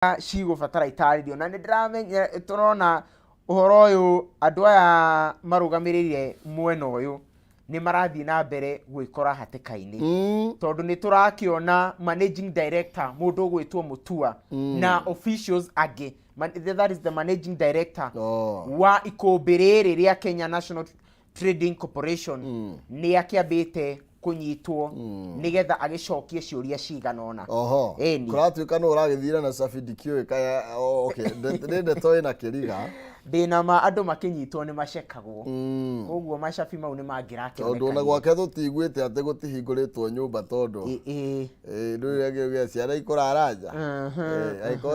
Cigũbatara itarĩrio na nĩ ndĩramenya tũrona ũhoro ũyũ, andũ aya marũgamĩrĩire mwena ũyũ nĩ marathiĩ na mbere gwĩkora hatĩka-inĩ, tondũ nĩ tũrakĩona managing director, mũndũ ũgwĩtwo Mũtua, na officials angĩ. That is the managing director wa ikũmbĩ rĩrĩ rĩa Kenya National Trading Corporation, nĩ akĩambĩte kũnyitwo nĩgetha agĩcokie ciũria cigana ũna. Oho. Ĩni. Kũratuĩka nũ ũragĩthire na cabi ndikĩũĩ kaya. Oh, okay. Nĩ ndeto ĩna kĩriga. Ndĩna ma andũ makĩnyitwo nĩ macekagwo, koguo macabi mau nĩ tondũ ona mangĩrakĩonekania. Gwake tũtiguĩte atĩ gũtihingũrĩtwo nyũmba tondũ rĩu rĩngĩ ciana ikũrara nja.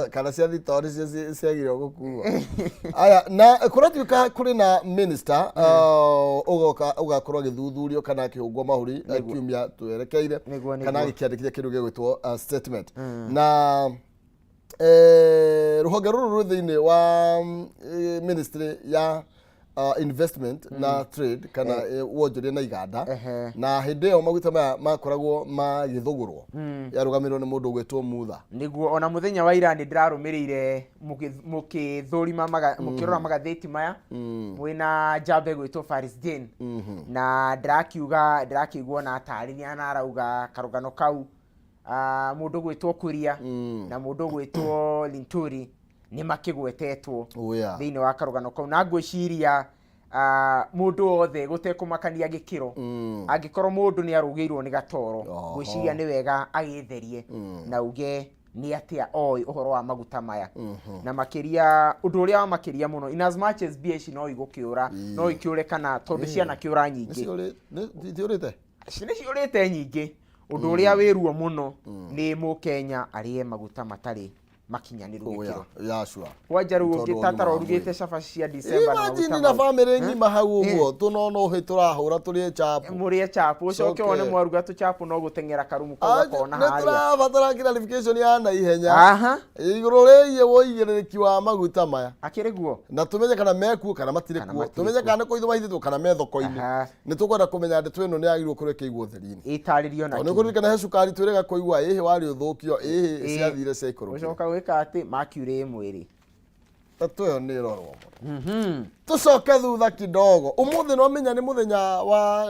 Kana cia thitoo nĩcio ciagĩrĩirwo gũkuo aya. Na kũratuĩka kũrĩ na minister ũgoka ũgakorwo agĩthuthurio kana akĩhũngwo mahũri kiumia twerekeire kana agĩkĩandĩkithia kĩndũ gĩgwĩtwo statement na rũhonge rũrũ rwĩ thĩinĩ wa ministry ya investment na trade kana wonjoria na iganda. Na hĩndĩ ĩyo maguta maya makoragwo magĩthũgũrwo yarũgamĩrĩrwo nĩ mũndũ ũgwĩtwo Mutha. Nĩguo, ona mũthenya wa ira nĩ ndĩrarũmĩrĩire mũkĩthũrima mũkĩrora magathĩti maya mwĩna njamba ĩgwĩtwo Faris Jane, na ndĩrakiuga ndĩrakĩigua ona atarĩria na arauga karũgano kau, mũndũ ũgwĩtwo Kuria na mũndũ ũgwĩtwo Linturi nĩ makĩgwetetwo thĩinĩ wa karũgano kau. Na ngwĩciria mũndũ wothe gũtekũmakania gĩkĩro, angĩkorwo mũndũ nĩ arũgĩirwo nĩ gatoro, ngwĩciria nĩ wega agĩtherie na uge nĩ atĩa oĩ ũhoro wa maguta maya, na makĩria ũndũ ũrĩa wa makĩria mũno, in as much as mbia ici no igũkĩũra, no ikĩũre kana tondũ cianakĩũra nyingĩ. Nĩciũrĩte. Nĩ ciũrĩte nyingĩ. Ũndũ ũrĩa wĩ ruo mũno nĩ Mũkenya arĩe maguta matarĩ makinyanĩru gĩkĩro. Yeah, sure. Kwanja rĩu Tondũ ũngĩ ũgima tatara wa ũrugĩte mwĩrĩ. cabaci cia December na maguta Imagine na mau. bamĩrĩ ng'ima hau ũguo tũnono ũhĩ tũrahũra tũrĩe chapo. Mũrĩe chapo, ũcoke Coke. wone mwaruga tũchapo no gũteng'era karumu kau gakona Nĩ harĩa. tũrabatara clarification ya naihenya igũrũ rĩgiĩ wũigĩrĩrĩki wa maguta maya, Akĩrĩ guo. Na tũmenye kana mekuo kana matirĩ Kana kuo, matirĩ tũmenye kuo. kana nĩ kũhithwo mahithĩtwo kana me thoko-inĩ. Nĩ tũkwenda kũmenya ndeto ĩno nĩ yagĩrĩirwo kũrĩa ĩkĩigwo ũtheri-inĩ. Ĩtarĩrio na Tondũ nĩ kinyi. kũririkana he cukari twĩrĩga kũigua ĩhĩ warĩ ũthũkio ĩhĩ ciathire ciaikũrũkire. Ũcoka gwĩka atĩ mercury ĩ mwĩrĩ. Ndeto ĩyo nĩ ĩrorwo mũno. Tũcoke thutha kidogo, ũmũthĩ no menya nĩ mũthenya wa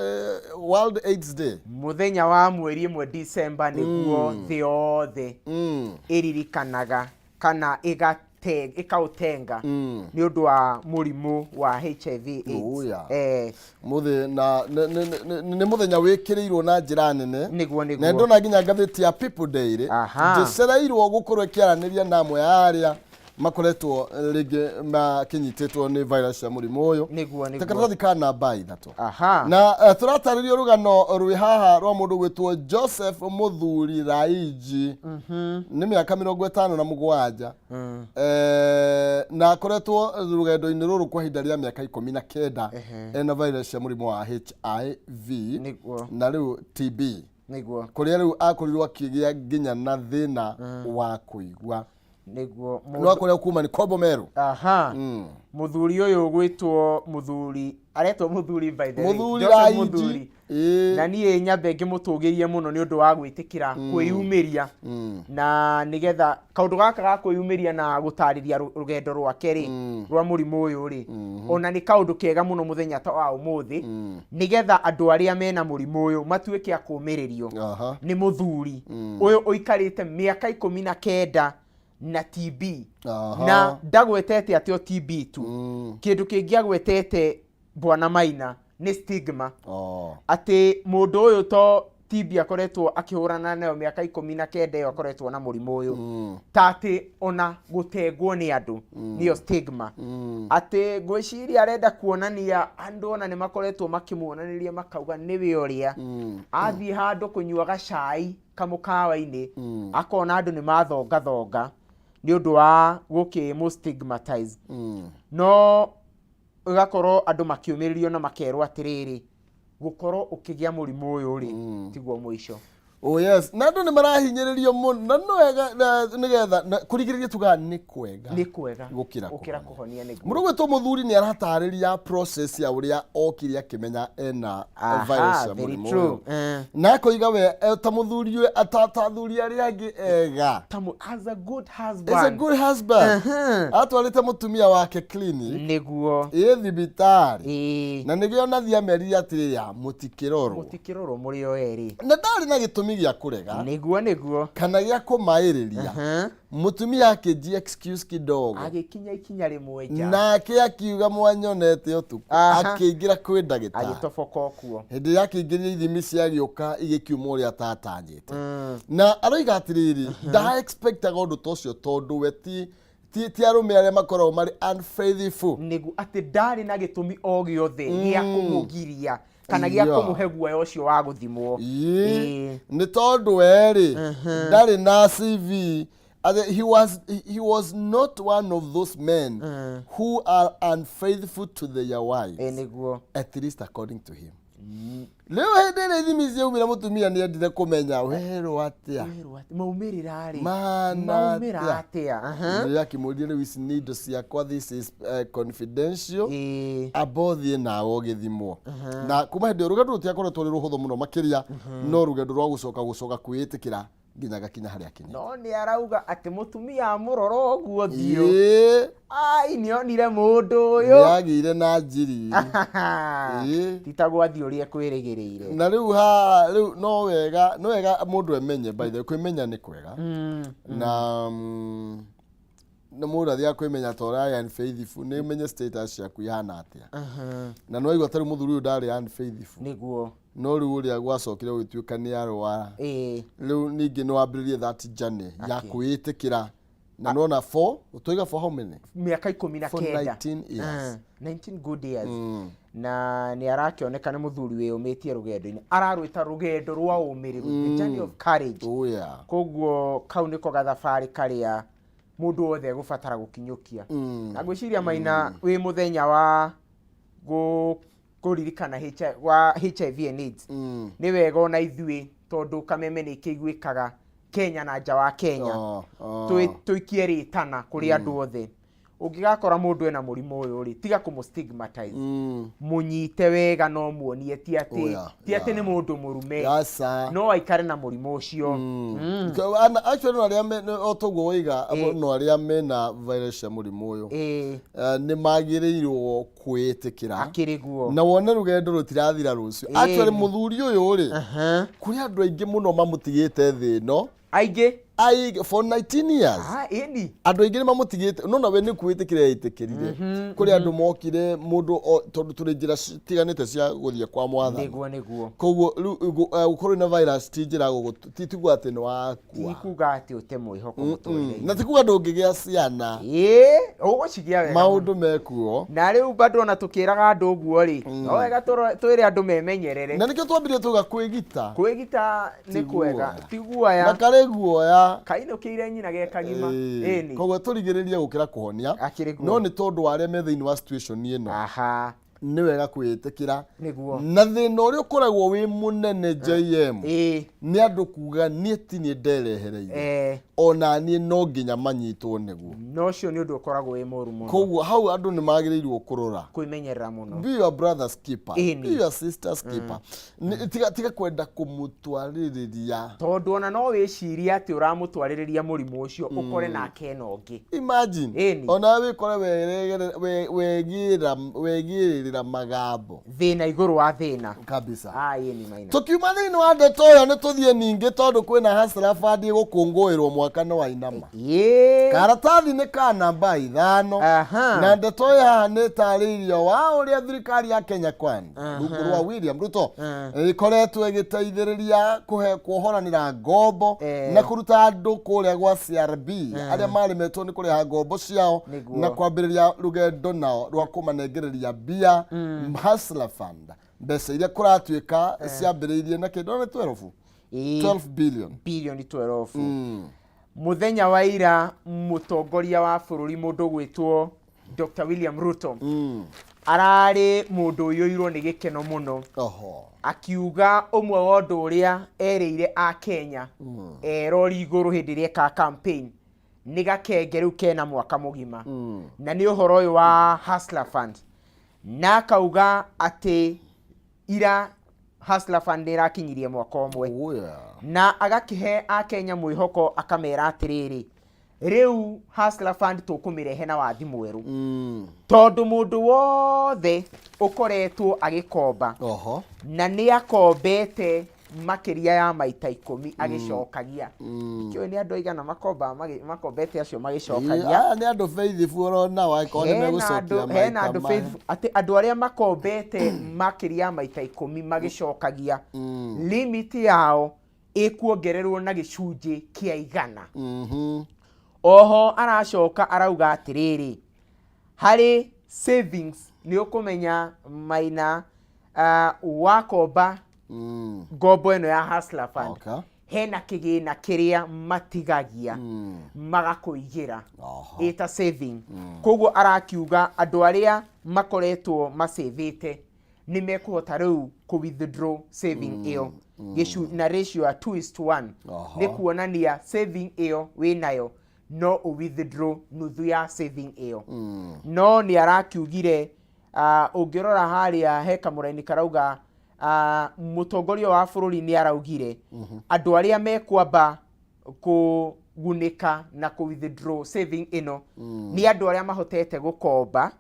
World AIDS Day. Mũthenya wa mweri 1 December nĩguo thĩ yothe ĩririkanaga kana ĩkaũtenga nĩ ũndũ wa mũrimũ wa HIV AIDS. Oh, yeah. Mũthĩ na nĩ mũthenya wĩkĩrĩirwo na njĩra nene. Nĩguo. Na ndona nginya ngathĩti ya People Daily ndĩcereirwo gũkorwo ĩkĩaranĩria na amwe a arĩa makoretwo rĩngĩ makĩnyitĩtwo nĩ virus ya mũrimũ ũyũ. Ta karatathi ka namba 3. Na tũratarĩrio rũgano rwĩ haha rwa mũndũ gwĩtwo Joseph Mũthuri Raiji, nĩ mĩaka 57, na akoretwo rũgendo-inĩ rũrũ kwa ihinda rĩa mĩaka 19 ena virus ya mũrimũ wa HIV na rĩu TB, kũrĩa rĩu akorirwo akĩgĩa nginya na thĩna wa kũigua. No akorĩa kuma nĩ Kombo Meru. Mũthuri ũyũ ũgwĩtwo Mũthuri, aretwo Mũthuri by the way. Mũthuri Joseph Raiji. Mũthuri. Na niĩ nyambe ngĩmũtũgĩrie mũno nĩ ũndũ wa gwĩtĩkĩra kwĩyumĩria, na nĩgetha kaũndũ gaka ga kwĩyumĩria na gũtarĩria rũgendo rwake rĩ rwa mũrimũ ũyũ rĩ, ona nĩ kaũndũ kega mũno mũthenya ta wa ũmũthĩ, nĩgetha andũ arĩa mena mũrimũ ũyũ matuĩke a kũũmĩrĩrio nĩ mũthuri ũyũ ũikarĩte mĩaka 19 na TB. Na ndagwetete atĩ o TB tu. Kĩndũ kĩngĩ agwetete, Bwana Maina, nĩ stigma, atĩ mũndũ ũyũ to TB akoretwo akĩhũrana nayo mĩaka 19 ĩyo akoretwo na mũrimũ ũyũ, ta atĩ ona gũtengwo nĩ andũ, nĩyo stigma, atĩ ngwĩciria arenda kuonania andũ ona nĩ makoretwo makĩmuonanĩria makauga nĩwe ũrĩa athiĩ handũ kũnyua gacai kamũkawa-inĩ, akona andũ nĩ mathongathonga nĩ ũndũ wa gũkĩmũ stigmatize. No ĩgakorwo andũ makĩũmĩrĩrio na makerwo atĩrĩrĩ, gũkorwo ũkĩgĩa mũrimũ ũyũ rĩ, tiguo mũico. Oh yes, na andũ nĩ marahinyĩrĩrio mũno na nĩ wega nĩgetha kũrigĩrĩria tugaga nĩ kwega nĩ kwega gũkĩra gũkĩra kũhonia nĩguo. Mũndũ gwĩtwo mũthuri nĩ aratarĩria process ya ũrĩa okire akĩmenya ena virus ya Very mũrimũ true. ũyũ. Na akoiga we ta mũthuri ũyũ ta athuri arĩa angĩ ega. As a good Is a husband. good husband. Atwarĩte mũtumia wake clinic Nĩguo. Ĩ thibitarĩ. Na nĩgĩo nathi amerire atĩrĩrĩ, mũtikĩrorwo. Mũtikĩrorwo mũrĩ o erĩ. Na ndarĩ na gĩtũmi gĩa kũrega. Nĩguo nĩguo. Kana gĩa kũmaĩrĩria. Mũtumia akĩnjia excuse kidogo. Agĩkinya ikinya rĩmwe nja. Nake akiuga mwanyonete ũtukũ. Akĩingĩra kwĩ ndagĩtarĩ. Agĩtoboka okuo. Hĩndĩ ĩrĩa akĩingĩria ithimi ciagĩũka igĩkiuma ũrĩa atatanyĩte. Na aroiga atĩrĩrĩ, nda expectaga ũndũ ta ũcio tondũ we ti arũme arĩa makoragwo marĩ unfaithful. Nĩguo atĩ ndarĩ na gĩtũmi o gĩothe gĩa kũmũgiria kana gĩa kũmũhe guoya ũcio wa gũthimwo. Nĩ tondũ we-rĩ, ndarĩ na CV. Atĩ he was not one of those men who are unfaithful to their wives. Nĩguo. At least according to him. Rĩu hĩndĩ ĩrĩa ithimi ciaumire mũtumia nĩ endire kũmenya werwo atĩa. Werwo atĩa? Maumĩrĩra rĩ? Mahana Maumĩra atĩa? Atĩa? Nĩ akĩmũria rĩu ici nĩ indo ciakwa, this is confidential. Amba ũthiĩ nawe ũgĩthimwo. Na kuma hĩndĩ ĩyo rũgendo rũtiakoretwo rwĩ rũhũthũ mũno makĩria, no rũgendo rwa gũcoka kwĩĩtĩkĩra nginya gakinya harĩa akinyĩte. No nĩ arauga atĩ mũtumia amũrora ũguo thiũ, ai, nĩ onire mũndũ ũyũ. Nĩ agĩire na njiri. Ti ta gwathiĩ ũrĩa kwĩrĩgĩrĩire. Na rĩu ha rĩu no wega mũndũ emenye. By the way, kwĩmenya nĩ kwega na mũndũ athiaga kwĩmenya ta ũrĩa unfaithful nĩ ũmenye status ciaku ihana atĩa. Na nĩ waigua ta rĩu mũthuri ũyũ ndarĩ unfaithful. No rĩu ũrĩa gwacokire gũgĩtuĩka nĩ arwara, rĩu ningĩ nĩ wambĩrĩrie that journey ya kwĩĩtĩkĩra na nona for twaiga for how many? Mĩaka 19. For 19 years. 19 good years. Na nĩ arakĩoneka nĩ mũthuri wĩyũmĩtie rũgendo-inĩ, ararwĩta rũgendo rwa ũmĩrĩru, the journey of courage. Koguo kau nĩko gathabarĩ karĩa mũndũ wothe egũbatara gũkinyũkia. Na ngwĩciria Maina wĩ mũthenya wa kũririkana wa HIV and AIDS, nĩ wega ona ithuĩ tondũ kameme nĩ kĩiguĩkaga Kenya na nja wa Kenya, tũikie rĩtana kũrĩ andũ othe. Ũngĩgakora mũndũ ena mũrimũ ũyũ rĩ, tiga kũmũ stigmatize. Mũnyite wega no muonie ti atĩ ti atĩ nĩ mũndũ mũrume. Aca. No aikare na mũrimũ ũcio. Actually no arĩa o toguo waiga, no arĩa mena virus ya mũrimũ ũyũ nĩ magĩrĩirwo kwĩĩtĩkĩra. Akĩrĩ guo. Na wone rũgendo rũtirathira rũciũ. Actually mũthuri ũyũ rĩ, kũrĩ andũ aingĩ mũno mamũtigĩte thĩ ĩno. Aingĩ. For 19 years. Ah, ĩni. Andũ aingĩ nĩ mamũtigĩte no nawe nĩ kwĩĩtĩkĩra etĩkĩrire. Kũrĩ andũ mokire mũndũ tondũ tũrĩ njĩra citiganĩte cia gũthiĩ kwa mwathani. Nĩguo nĩguo. Koguo rĩu gũkorwo na virus ti njĩra ti kuga atĩ nĩ wakua. Ti kuga atĩ ũte mwĩhoko mũtũrĩre-inĩ. Na ti kuga ndũngĩgĩa ciana. Ĩĩ, ũgũcigĩa wega mũno. Maũndũ mekuo. Na rĩu bado ona tũkĩraga andũ ũguo rĩ, no wega twĩre andũ memenyerere. Na nĩkĩo twambire tuga kwĩgita Kwĩgita nĩ ti kwega. guoya. Ti guoya. Na karĩ guoya. Kainũkĩire nyina ge kagima. Ĩni. Koguo tũrigĩrĩrie gũkĩra kũhonia. Akĩrĩ guo. No nĩ tondũ wa arĩa me thĩinĩ wa situation ĩno, nĩ wega kwĩĩtĩkĩra. Na thĩna ũrĩa ũkoragwo wĩ mũnene, JM, nĩ andũ kuga niĩ ti niĩ nderehereire, ona niĩ no nginya manyitwo nĩguo. No ũcio nĩ ũndũ ũkoragwo wĩ mũru mũno. Koguo hau andũ nĩ magĩrĩirwo kũrora. Kwĩmenyerera mũno. Be your brother's keeper. Be your sister's keeper. Tiga kwenda kũmũtwarĩrĩria. Tondũ ona no wĩcirie atĩ ũramũtwarĩrĩria mũrimũ ũcio, ũkore nake ena ũngĩ. Imagine. Ona wĩkore wegĩrĩra magambo. Thĩna igũrũ wa thĩna. Kabisa. Ah, ĩni Maina. Tũkiuma thĩinĩ wa ndeto ĩyo nĩ tũthiĩ ningĩ tondũ kwĩna Hustler Fund ĩgũkũngũĩrwo mwaka nĩ wainama. Karatathi nĩ ka namba 5. Na ndeto ĩ haha nĩ ĩtarĩirio wa ũrĩa thirikari ya Kenya Kwanza rungu rwa William Ruto ĩkoretwo ĩgĩteithĩrĩria kũhe kuohoranĩra ngombo na kũruta andũ kũrĩa gwa CRB arĩa maremetwo nĩ kũrĩha ngombo ciao na kwambĩrĩria rũgendo nao rwa kũmanengereria mbia, Hustler Fund, mbeca iria kũratuĩka ciambĩrĩirie na kĩndũ nĩ 12 12 billion. Bilioni 12. Mũthenya wa ira mũtongoria wa bũrũri, mũndũ gwĩtwo Dr. William Ruto, Ararĩ mũndũ ũiyũirwo nĩ gĩkeno mũno. Oho. Akiuga ũmwe wa ũndũ ũrĩa erĩire Akenya erori igũrũ hĩndĩ ĩrĩa ekaga campaign nĩ gakenge rĩu kena mwaka mũgima na nĩ ũhoro ũyũ wa Hustler Fund, na akauga atĩ ira Hustler Fund nĩ ĩrakinyirie mwaka ũmwe. Oh, yeah. Na agakĩhe Akenya mwĩhoko, akamera atĩrĩrĩ, rĩu Hustler Fund tũkũmĩrehe na wathi mwerũ tondũ mũndũ wothe ũkoretwo agĩkomba na nĩ akombete makĩria ya maita 10 agĩcokagia. Kĩũĩ nĩ andũ aigana makomba makombete acio magĩcokagia? Aya nĩ andũ faithful oro nao angĩkorwo nĩ Hena megũcokia hena maita andũ maya. faithful, atĩ andũ arĩa makombete makĩria ya maita 10 magĩcokagia, limit yao ĩkuongererwo na gĩcunjĩ kĩa 100. Oho aracoka arauga atĩrĩrĩ, harĩ savings nĩ ũkũmenya maina wakomba ngombo ĩno ya Hustler Fund, hena kĩgĩna kĩrĩa matigagia magakũigĩra ĩta saving. Koguo arakiuga andũ arĩa makoretwo macĩvĩte nĩ mekũhota rĩu kũ withdraw saving ĩyo na ratio ya 2:1. Nĩ kuonania saving ĩyo wĩnayo no ũ withdraw nuthu ya saving ĩyo. No nĩ arakiugire, ũngĩrora harĩa he kamũraini karauga, mũtongoria wa bũrũri nĩ araugire andũ arĩa mekwamba kũgunĩka na kũ withdraw saving ĩno nĩ andũ arĩa mahotete gũkomba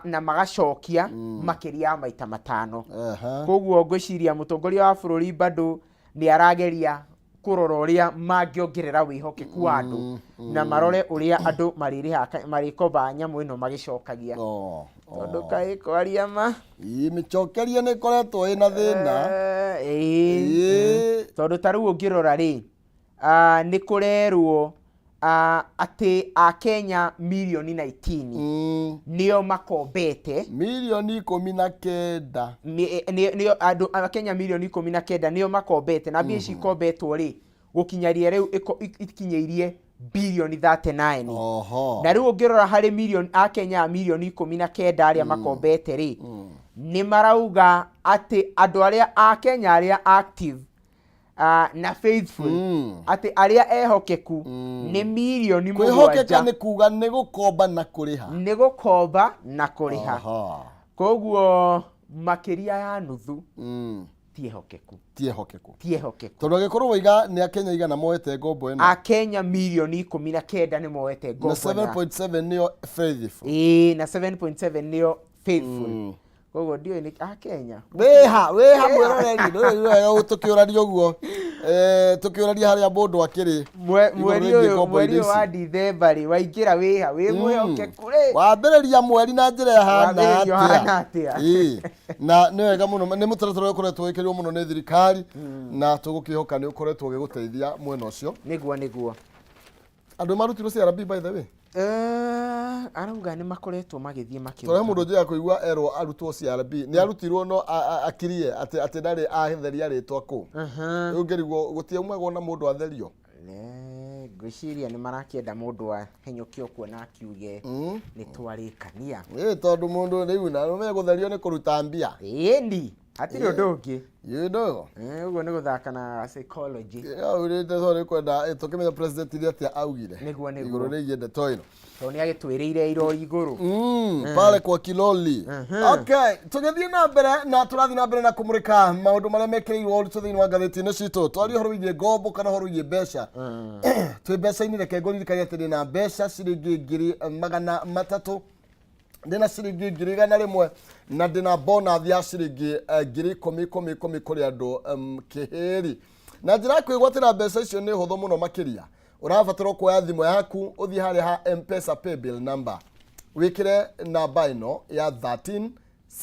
na magacokia makĩria ya maita 5. Koguo ngwĩciria mũtongoria wa bũrũri bado nĩ arageria kũrora ũrĩa mangĩongerera wĩhokeku wa andũ na marore ũrĩa andũ marĩrĩhaga, marĩkombaga nyamũ ĩno magĩcokagia. Tondũ kaĩ kwaria ma Ii, mĩcokerie nĩ ĩkoretwo ĩna thĩna. Ĩĩ. Tondũ ta rĩu ũngĩrora rĩ, nĩ kũrerwo atĩ Akenya mirioni 19 nĩo makombete. Mirioni 19. Nĩo andũ Akenya mirioni 19 nĩo makombete, na mbia ici ikombetwo rĩ, gũkinyaria rĩu ikinyĩirie birioni 39. Na rĩu ũngĩrora harĩ mirioni Akenya mirioni 19 arĩa makombete rĩ, nĩ marauga atĩ andũ arĩa Akenya arĩa active na faithful, atĩ arĩa ehokeku nĩ mirioni Kwĩhokeka 7. Nĩ kuga nĩ gũkomba na kũrĩha. Nĩ gũkomba na kũrĩha. Koguo makĩria ya nuthu ti ehokeku. Ti ehokeku. Ti ehokeku. Tondũ angĩkorwo waiga nĩ Akenya 100 moete ngombo ĩno, Akenya mirioni 19 nĩ moete na ngombo ĩno. 7.7 nĩo faithful. Ĩĩ, na 7.7 nĩo faithful. Koguo ndiũĩ nĩ Akenya Wĩha wĩha mwĩroreri ndũrĩ wega tũkĩũraria ũguo. Tũkĩũraria harĩa mũndũ akĩrĩ igũrũ Mweri rĩgiĩ ũyũ ngombo mweri iria ũyũ wa ici. Dithemba rĩ, waingĩra wĩha wĩ mwĩhokeku rĩ? Wambĩrĩria mweri na njĩra ĩhana Wambĩrĩria ũhana atĩa? Atĩa? Ĩĩ. Na nĩ wega mũno, nĩ mũtaratara ũrĩa ũkoretwo wĩkĩrĩirwo mũno nĩ thirikari na tũgũkĩhoka nĩ ũkoretwo ũgĩgũteithia mwena ũcio. Nĩguo. Andũ marutirwo CRB, by the way? Arauga nĩ makoretwo magĩthiĩ Tondũ he makĩruta. Mũndũ njĩga kũigua erwo arutwo CRB nĩ arutirwo, no akirie atĩ ndarĩ atheria rĩtwa kũ. Rĩu ngĩrigwo gũtiaumagwo na mũndũ atherio. Ngwĩciria nĩ marakĩenda mũndũ ahenyũke ũkuo na akiuge nĩ twarĩkania. Ĩ, tondũ mũndũ rĩu na ũmenye gũtherio nĩ kũruta mbia. Ĩni hatirĩ ũndũ ũngĩ. Ũguo nĩ gũthaka na psychology. Aurĩte nĩ kwenda tũkĩmenya president nĩ atĩa augire Nĩguo. Igũrũ rĩgiĩ ndeto ĩno. Tondũ nĩ agĩtwĩrĩire irori igũrũ. Pale kwa Kiloli. Okay, tũgĩthiĩ na mbere na tũrathiĩ na mbere na kũmũrĩka maũndũ marĩa mekĩrĩirwo ũritũ thĩinĩ wa ngathĩti-inĩ citũ. Twaria ũhoro wĩgiĩ ngombo kana ũhoro wĩgiĩ mbeca. Twĩ mbeca-inĩ, reke ngũririkanie atĩ ndĩna mbeca ciringi 300,000, ndĩna ciringi 100,000 na ndĩna bonus ya ciringi 10,000 ikũmi ikũmi kũrĩ andũ kĩhĩri. Na njĩra ya kwĩgwatĩra mbeca icio nĩ hũthũ mũno makĩria. Ũrabatara kuoya thimũ yaku, ũthiĩ harĩa ha M-Pesa paybill number, wĩkĩre namba ĩno ya 13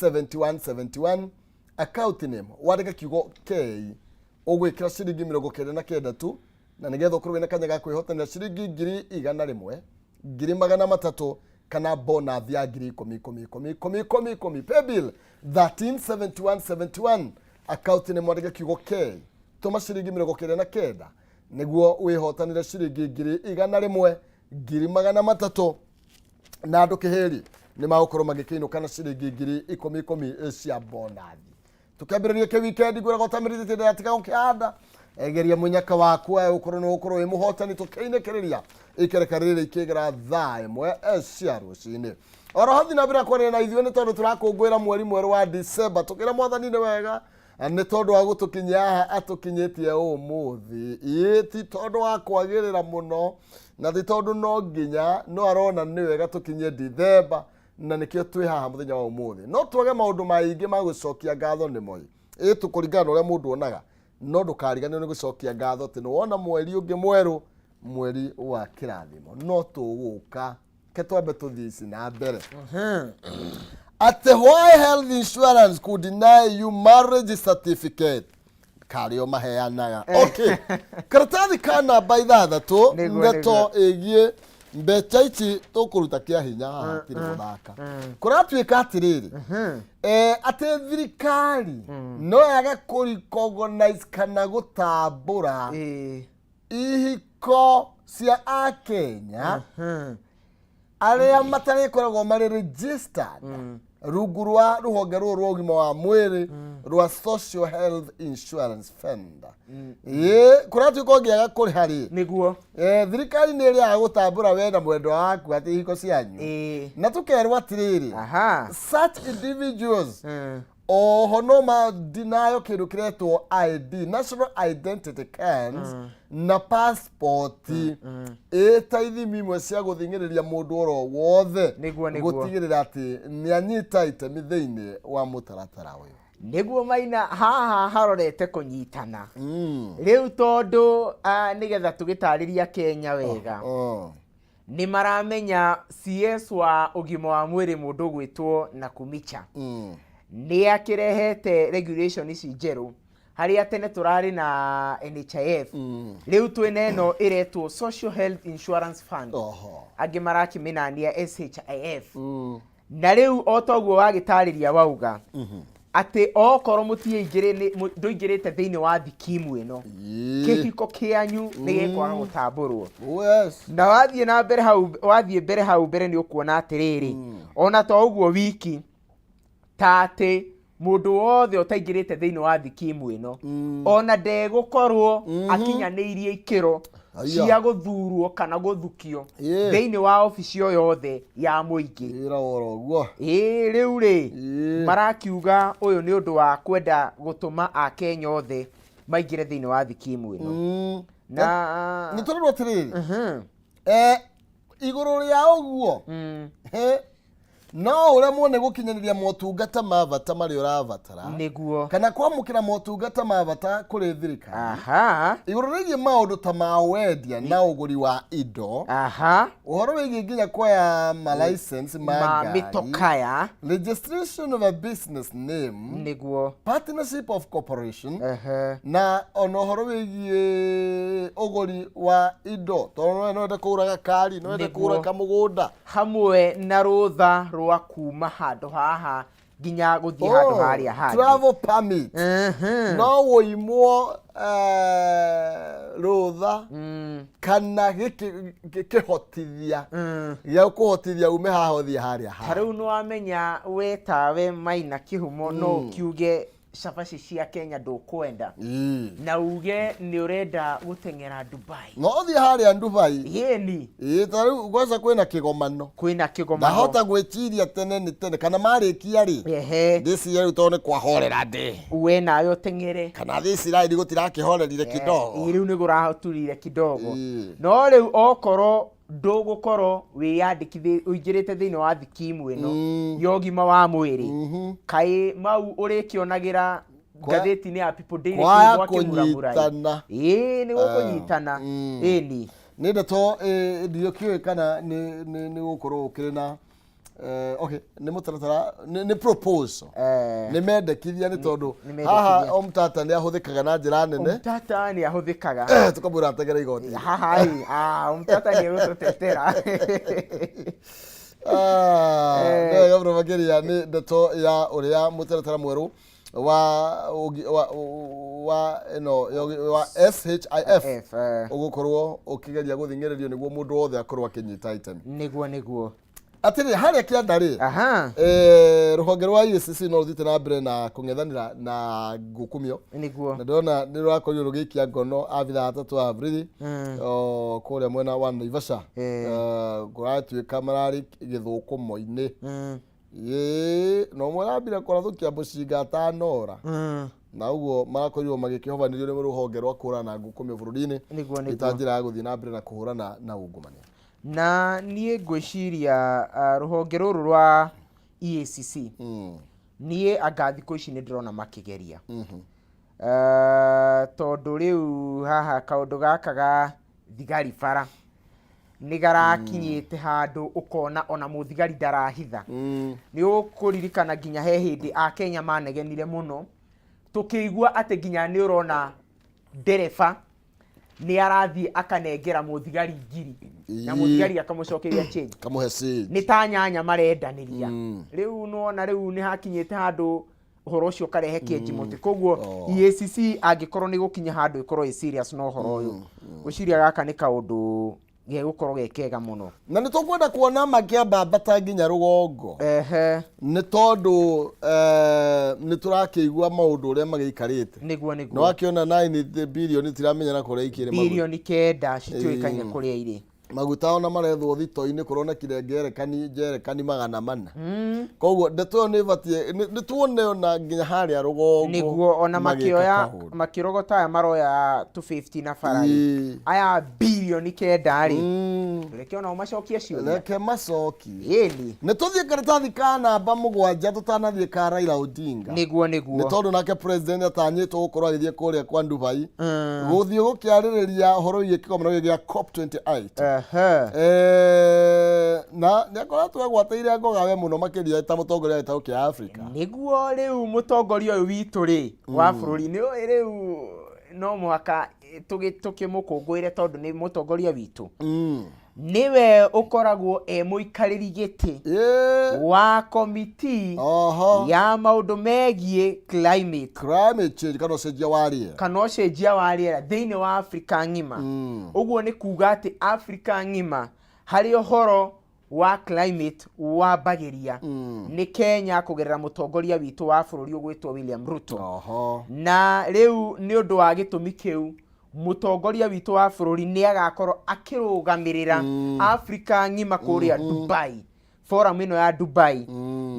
71 71, account name wandĩke kiugo K, ũgwĩkĩra ciringi 99 tu, na nĩgetha ũkorwo wĩna kanya ga kwĩhotanĩra ciringi 100,000, 300,000 kana bonus ya 10,000 ikũmi ikũmi ikũmi ikũmi ikũmi. Paybill 137171, account name wandĩke kiugo K, tũma ciringi 99 nĩguo wĩhotanĩre ciringi 100,000, 300,000 na andũ kĩhĩri. Nĩ magũkorwo magĩkĩinũka na ciringi 10,000 10,000 cia bonathi. Tũkĩambĩrĩria kĩ weekend, ngwĩraga ũtamĩrĩte ndatiga gũkĩhanda, egeria mũnyaka waku ũkorwo nĩ ũgũkorwo wĩ mũhotani. Tũkĩinĩkĩrĩria ikereka rĩrĩ ikĩgera thaa 1 cia rũcinĩ. Oro hathi na mbere kwaria na ithuĩ nĩ tondũ tũrakũngũĩra mweri mwerũ wa December, tũkĩra Mwathani nĩ wega nĩ tondũ wa gũtũkinyia haha atũkinyĩtie ũmũthĩ. Ĩĩ, ti tondũ wa kwagĩrĩra mũno na ti tondũ no nginya, no arona nĩ wega tũkinyie Dithemba na nĩkĩo twĩ haha mũthenya wa ũmũthĩ. No twage maũndũ maingĩ ma gũcokia ngatho nĩmo ĩ tũkũringana na ũrĩa mũndũ onaga, no ndũkariganĩrwo nĩ gũcokia ngatho atĩ nĩ wona mweri ũngĩ mwerũ, mweri wa kĩrathimo. No tũgũka ke twambe tũthiĩ ici na mbere, atĩ why health insurance could deny you marriage certificate, karĩo maheanaga. Okay, karatathi ka namba 6. Ndeto ĩgiĩ mbeca ici tũkũruta kĩa hinya haha hatirĩ gũthaka. Kũratuĩka atĩrĩrĩ, atĩ thirikari no yage kũ-recognize kana gũtambũra ihiko cia Akenya arĩa matarĩkoragwo marĩ registered rungu rwa rũhonge rũrũ rwa ũgima wa mwĩrĩ rwa Social Health Insurance Fund. Ĩĩ, kũratuĩka ũngĩaga kũrĩha rĩ, thirikari nĩ ĩrĩaga gũtambũra we na mwendwa waku atĩ ihiko cianyu. Na tũkerwo atĩrĩrĩ, such individuals oho no madinayo kĩndũ kĩretwo ID, national identity cards, na passport, ĩta ithimi imwe cia gũthing'ĩrĩria mũndũ oro wothe Nĩguo, nĩguo. gũtigĩrĩra atĩ nĩ anyita itemi thĩinĩ wa mũtaratara ũyũ. Nĩguo maina, haha harorete kũnyitana rĩu tondũ nĩgetha tũgĩtarĩria Kenya wega, nĩ maramenya CS wa ũgima wa mwĩrĩ, mũndũ ũgwĩtwo Nakumicha, nĩ akĩrehete regulation ici njerũ. Harĩa tene tũrarĩ na NHIF, rĩu twĩna ĩno ĩretwo Social Health Insurance Fund. Angĩ marakĩmĩnania SHIF. Na rĩu o toguo wagĩtarĩria wauga atĩ okorwo ndũingĩrĩte thĩinĩ wa thikimu ĩno, kĩhiko kĩanyu nĩ gĩkwaga gũtambũrwo. Na wathiĩ na mbere hau, wathiĩ mbere hau mbere, nĩ ũkuona atĩrĩrĩ, ona to ũguo wiki, ta atĩ mũndũ wothe ũtaingĩrĩte thĩinĩ wa thikimu ĩno ona ndegũkorwo akinyanĩirie ikĩro cia gũthurwo kana gũthukio thĩinĩ wa obici o yothe ya mũingĩ. Wĩra oro ũguo. Ĩĩ, rĩu rĩ, marakiuga ũyũ nĩ ũndũ wa kwenda gũtũma Akenya othe maingĩre thĩinĩ wa thikimu ĩno. Na Nĩ tũrerwo atĩrĩrĩ, igũrũ rĩa ũguo, he, no ũremwo nĩ gũkinyanĩria motungata ma bata marĩa ũrabatara kana kwamũkĩra motungata ma bata kũrĩ thirikari igũrũ rĩgiĩ maũndũ ta ma wendia na ũgũri wa indo, ũhoro wĩgiĩ nginya kuoya ma license ma ma ngari, mĩtokaya, registration of a business name, partnership of corporation, na ona ũhoro wĩgiĩ ũgũri wa indo, tondũ no wende kũgũra gakari, no wende kũgũra kamũgũnda, hamwe na rũtha rwa kuma handũ haha nginya gũthiĩ handũ harĩa hangĩ. Travel permit. No wũimwo rũtha kana kĩhotithia gĩa kũhotithia ume haha ũthiĩ harĩa Ta haha. Rĩu nĩ wamenya we tawe Maina Kĩhumo no ũkiuge cabaci cia Kenya ndũkwenda na uge nĩ ũrenda gũteng'era Dubai. No ũthiĩ harĩa Dubai. Yĩni. Ĩĩ, ta rĩu gwaca kwĩna kĩgomano. Kwĩna kĩgomano. Ndahota gwĩciria tene nĩ tene kana marĩkia rĩ, ndĩciria rĩu tondũ nĩ kwahorera ndĩ We nawe ũteng'ere. Kana thĩ Isiraeli gũtirakĩhorerire kidogo. Ĩ, rĩu nĩ kũraturire kidogo. No rĩu okorwo ndũgũkorwo wĩyandĩkithĩ ũingĩrĩte thĩinĩ wa thikimu ĩno ya ũgima wa mwĩrĩ, kaĩ mau ũrĩkĩonagĩra ngathĩti-inĩ ya People Daily Kwaya kũu gwa Kĩmuramura ĩ. kũnyitana. Ĩĩ, nĩ gũkũnyitana. Ĩni. Nĩ ndeto ndiũkĩũĩ kana nĩ gũkorwo ũkĩrĩ na okay, nĩ mũtaratara, nĩ proposal, nĩ mendekithia, nĩ tondũ Nĩ mendekithia. Haha Omtata nĩ ahũthĩkaga na njĩra nene. Omtata nĩ ahũthĩkaga. Tũkamwĩra ategere igoti. Haha ĩ, Omtata nĩ egũtũtetera. Ah, nĩ wega mũno makĩria. Nĩ ndeto ya ũrĩa mũtaratara mwerũ wa wa ĩno wa SHIF F, ũgũkorwo ũkĩgeria gũthing'ĩrĩrio nĩguo mũndũ wothe akorwo akĩnyita itemi. Nĩguo. Atĩrĩrĩ, harĩa kĩanda rĩ, rũhonge rwa EACC no rũthiĩte na mbere na kũng'ethanĩra na ngukumio, na ndĩrona nĩ rũrakorirwo rũgĩikia ngono abithaa atatũ a borithi o, kũrĩa mwena wa Naivasha. Kũratuĩka mararĩ gĩthũkũmo-inĩ. Ĩĩ, na ũmwe arambire kũrathũkia mũcinga atanora, na ũguo marakorirwo magĩkĩhobanĩrio nĩ rũhonge rwa kũhũrana na ngukumio bũrũri-inĩ ĩta njĩra ya gũthiĩ na mbere na kũhũrana na ungumania. Na niĩ ngwĩciria rũhonge rũrũ rwa EACC, niĩ anga thikũ ici nĩ ndĩrona makĩgeria. Tondũ rĩu haha kaũndũ gaka ga thigari bara nĩ garakinyĩte handũ ũkona ona mũthigari ndarahitha. Nĩ ũkũririkana nginya he hĩndĩ Akenya manegenire mũno tũkĩigua atĩ nginya nĩ ũrona ndereba nĩ arathiĩ akanengera mũthigari ngiri na mũthigari akamũcokeria change. Kamũhe change. Nĩ ta nyanya marendanĩria. Rĩu nĩwona rĩu nĩ hakinyĩte handũ ũhoro ũcio ũkarehe kĩenji mũtĩ, koguo EACC angĩkorwo nĩ gũkinya handũ ĩkorwo ĩ serious na ũhoro ũyũ, ngwĩciria gaka nĩ kaũndũ gegũkorwo ge kega mũno. Na nĩ tũkwenda kuona makĩambambata nginya rũgongo, nĩ tondũ nĩ tũrakĩigua maũndũ ũrĩa magĩikarĩte. Nĩguo. Nĩ wakĩona 9 bilioni tiramenyana kũrĩa ikĩrĩ maguta. 9 bilioni citiũĩkaine kũrĩa irĩ. Maguta ona marethwo thito-inĩ, kũronekire ngerekani njerekani 400. Koguo ndeto ĩyo nĩ ĩbatiĩ nĩ tuone ona nginya harĩa rũgongo Nĩguo ona magĩka makĩoya kaũndũ. Makĩrogota aya maroya 250 na bara rĩ, aya 9 bilioni rĩ, reke onao macokie ciũria. Reke macokie. Ĩni. Nĩ tũthiĩ karatathi ka namba 7 tũtanathiĩ ka Raila Odinga, nĩ tondũ nake president atanyĩtwo gũkorwo agĩthiĩ kũrĩa kwa Dubai, gũthiĩ gũkĩarĩrĩria ũhoro wĩgiĩ kĩgomano gĩkĩ gĩa COP28. Na nĩ akoretwo egwatĩire ngoga we mũno makĩria ta mũtongoria wa gĩtarũ kĩa Afrika. Nĩguo, rĩu mũtongoria ũyũ witũ rĩ wa bũrũri nĩ ũĩ rĩu no mũhaka tũkĩmũkũngũĩre tondũ nĩ mũtongoria witũ, nĩwe ũkoragwo e mũikarĩri gĩtĩ wa komiti ya maũndũ megiĩ climate, climate change kana ũcenjia wa rĩera, kana ũcenjia wa rĩera thĩinĩ wa Afrika ng'ima. Ũguo nĩ kuga atĩ Afrika ng'ima harĩ ũhoro wa climate wambagĩria nĩ Kenya kũgerera mũtongoria witũ wa bũrũri ũgwĩtwo William Ruto. Na rĩu nĩ ũndũ wa gĩtũmi kĩu mũtongoria witũ wa bũrũri nĩ agakorwo akĩrũgamĩrĩra Afrika ng'ima kũrĩa Dubai, forum ĩno ya Dubai,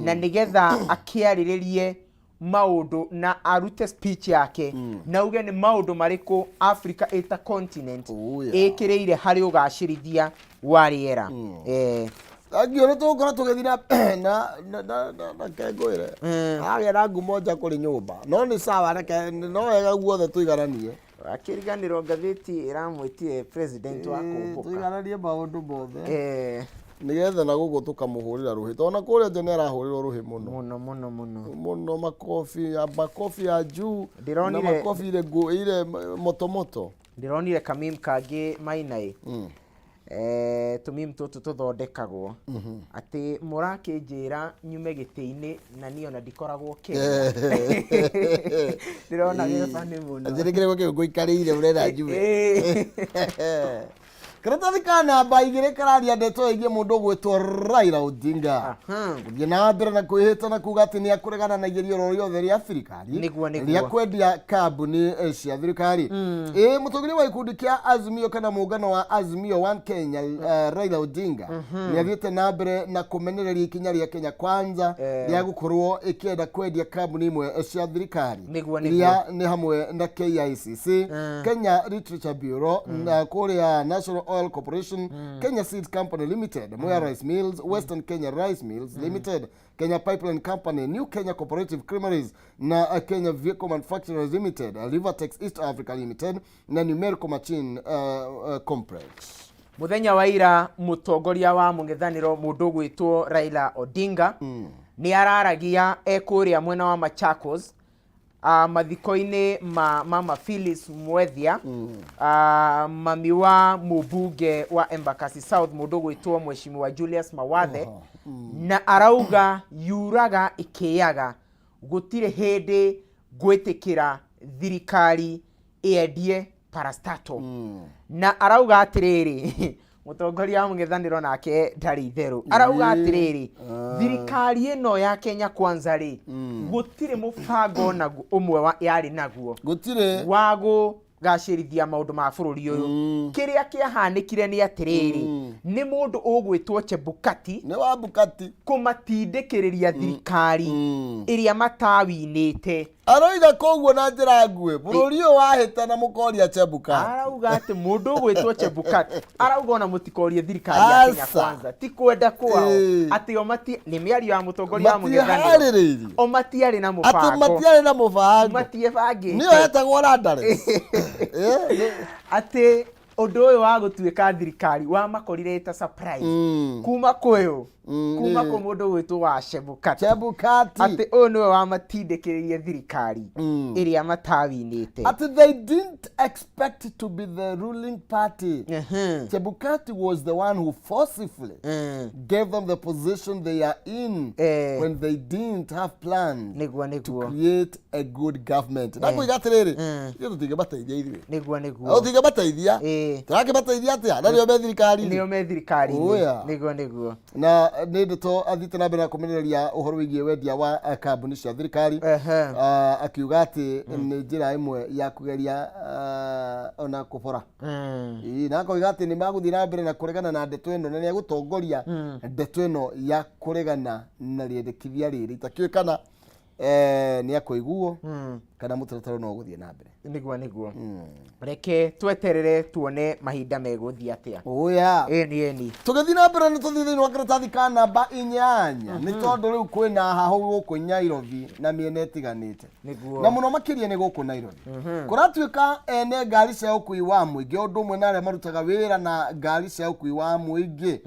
na nĩgetha akĩarĩrĩrie maũndũ na arute speech yake na uge nĩ maũndũ marĩkũ Africa ĩta continent ĩkĩrĩire harĩ ũgacĩrithia wa rĩera. Thangio, nĩ tũgũkorwo tũgĩthiĩ na kengwĩre agĩa na ngumo nja kũrĩ nyũmba, no nĩ sawa, reke no wega guothe tũigananie. Akĩriganĩrwo ngathĩti ĩramwĩtire president wa kũmbũka. Tũigananie maũndũ mothe nĩgetha na gũkũ tũkamũhũrĩra rũhĩ, tondũ na kũrĩa nja nĩ arahũrĩrwo rũhĩ mũno. Mũno mũno mũno. Mũno, makobi ya makobi ya juu na makobi ile ile moto moto. Ndĩronire kamim kangĩ mainaĩ, tũmim tũtũ tũthondekagwo atĩ mũrakĩnjĩra nyume gĩtĩ-inĩ na niĩ ona ndikoragwo Kenya. Ndĩrona gĩ funny mũno. Atĩ nĩ kĩrĩko kĩu ngũikarĩire ũrenda njume. Karatathi ka namba 2 kararia ndeto ĩgiĩ mũndũ ũgwĩtwo Raila Odinga gũthiĩ na mbere na kwĩhĩta na kuga atĩ nĩ akũregana na igerio oro rĩothe rĩa thirikari rĩa kwendia kambuni cia thirikari. Ĩ mũtongoria wa gĩkundi kĩa Azimio kana mũngano wa Azimio One Kenya, Raila Odinga nĩ athiĩte na mbere na kũmenereria ikinya rĩa Kenya Kwanza rĩa gũkorwo ĩkĩenda kwendia kambuni imwe cia thirikari, iria nĩ hamwe na KICC, Kenya Literature Bureau, na kũrĩa National Oil Corporation, Kenya Seed Company Limited, Mwea Rice Mills, Western Kenya Rice Mills Limited, Kenya Pipeline Company, New Kenya Cooperative Creameries na Kenya Vehicle Manufacturers Limited, Rivertex East Africa Limited na Numerical Machine Complex. Muthenya wa ira mũtongoria wa mũng'ethanĩro mũndũ ũgwĩtwo Raila Odinga nĩ araragia e kũrĩa mwena wa Machakos, mathiko-inĩ ma mama Phyllis Mwethia, mami wa mũmbunge wa Embakasi South mũndũ ũgwĩtwo Mheshimiwa Julius Mawathe, na arauga yuraga ĩkĩaga gũtirĩ hĩndĩ gwĩtĩkĩra thirikari ĩendie parastatal, na arauga atĩrĩrĩ, Mũtongoria wa mũng'ethanĩro nake ndarĩ itherũ, arauga atĩrĩrĩ, thirikari ĩno ya Kenya Kwanza rĩ, gũtirĩ mũbango ona ũmwe yarĩ naguo Gũtirĩ. Wa kũgacĩrithia maũndũ ma bũrũri ũyũ. Kĩrĩa kĩahanĩkire nĩ atĩrĩrĩ, nĩ mũndũ ũgwĩtwo Chebukati Nĩ wa Bukati. Kũmatindĩkĩrĩria thirikari ĩrĩa matawinĩte. Aroiga koguo na njĩra nguhĩ, bũrũri ũyũ wahĩtana mũkoria Chebukati. Arauga atĩ mũndũ ũgwĩtwo Chebukati arauga ona mũtikorie thirikari ya Kenya Aca. Kwanza, ti kwenda kwao. Atĩ o mati nĩ mĩario ya mũtongoria wa mũng'ethanĩro. Matiharĩrĩirie. O matiarĩ na Atĩ mũbango. Matiarĩ na mũbango. Matiebangĩte. Nĩyo yetagwo Radares. Atĩ ũndũ ũyũ wa gũtuĩka thirikari wamakorire ta surprise kuma kwĩũ, kuma kwĩ mũndũ ũgwĩtwo wa Chebukati. Chebukati. Atĩ ũyũ nĩwe wamatindĩkĩrĩirie thirikari ĩrĩa matawinĩte. Atĩ they didn't expect to be the ruling party. Chebukati was the one who forcibly gave them the position they are in when they didn't have plans to create a good government. Na kuiga atĩrĩrĩ, ithuĩ tũtingĩmateithia ithuĩ. Nĩguo nĩguo. Tũtingĩmateithia. Tũrakĩmateithia atĩa na nĩo me thirikari-inĩ? Nĩo me thirikari-inĩ. Oya. Nĩguo nĩguo. Na nĩ ndeto athiĩte na mbere na kũmenereria ũhoro wĩgiĩ wendia wa kambuni cia thirikari. Akiuga atĩ nĩ njĩra ĩmwe ya kũgeria ona kũbora. Ĩĩ, na akoiga atĩ nĩ magũthiĩ na mbere na kũregana na ndeto ĩno, na nĩ egũtongoria ndeto ĩno ya kũregana na rĩendekithia rĩrĩ. Itakĩũĩ kana nĩ akũiguo kana mũtaratara no ũgũthiĩ na mbere. Nĩguo nĩguo, reke tweterere tuone mahinda megũthiĩ atĩa. Oya. Ĩni ĩni. Tũgĩthiĩ na mbere, nĩ tũthiĩ thĩinĩ wa karatathi ka namba 8, nĩ tondũ rĩu kwĩna hahũ gũkũ Nyairobi na mĩena ĩtiganĩte. Na mũno makĩria nĩ gũkũ Nairobi. Kũratuĩka ene ngari cia ũkui wa mũingĩ, o ũndũ ũmwe na arĩa marutaga wĩra na ngari cia ũkui wa mũingĩ,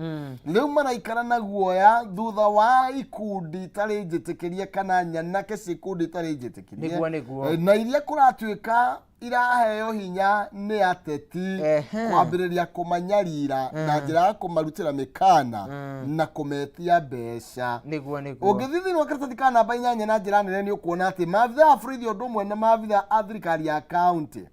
rĩu maraikara na guoya thutha wa ikundi itarĩ njĩtĩkĩrie kana nyanake cia ikundi itarĩ njĩtĩkĩrie Nĩguo, nĩguo. Na iria kũratuĩka iraheo hinya nĩ ateti kwambĩrĩria kũmanyarira na njĩra ya kũmarutĩra mĩkana na kũmetia mbeca. Nĩguo nĩguo. Ũngĩthiĩ thĩinĩ wa karatathi ka namba 8 na njĩra nene, nĩ ũkuona atĩ maabitha a borithi ũndũ ũmwe na maabitha a thirikari ya kaunti